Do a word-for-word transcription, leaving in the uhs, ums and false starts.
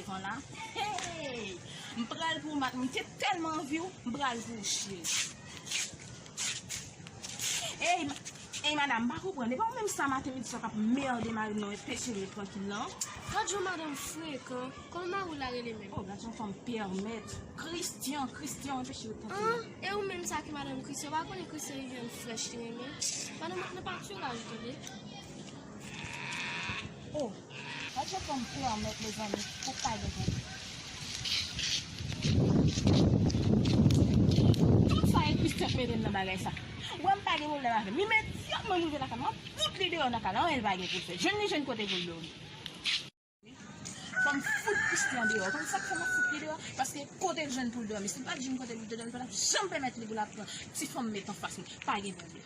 An la. Hey! M pral pou w, m te tèlman anvi w, m pral pou w, cheri. Ey, ma- ey, madam, m pa konprann. E pa ou menm sa maten midi sa k ap mède mari m nan, anpeche m ret trankil lan? Gad jan madanm frekan. Kòman mari w la rele menm? Oh, gad jan fanm pèmèt. Christian, Christian, anpeche m ret trankil lan. Ah, e ou menm sa ki madanm Christian? Ou pa konnen Christian li vin frèch li renmen? Madanm ap nan patiraj tande. Oh, gad jan fanm pèmèt, mezanmi, pou pa gen pwoblèm. Tout sa e Christian k mete m nan bagay sa. Ou wè m pa gen pwoblèm avè l. Imedyatman m rive lakay mwen, m ap fout li deyò nan kay la, anyen l pa gen pou l fè. Jwenn li jwenn kote pou l dòmi. Fò m fout Christian deyò. Ou konn sa k fè m ap fout li deyò? Paske kote l jwenn pou l dòmi? Si l pa t jwenn kote pou l te dòmi, li pa t ap janm pèmèt li pou l ap pran ti fanm met anfas mwen. Pa gen pwoblèm.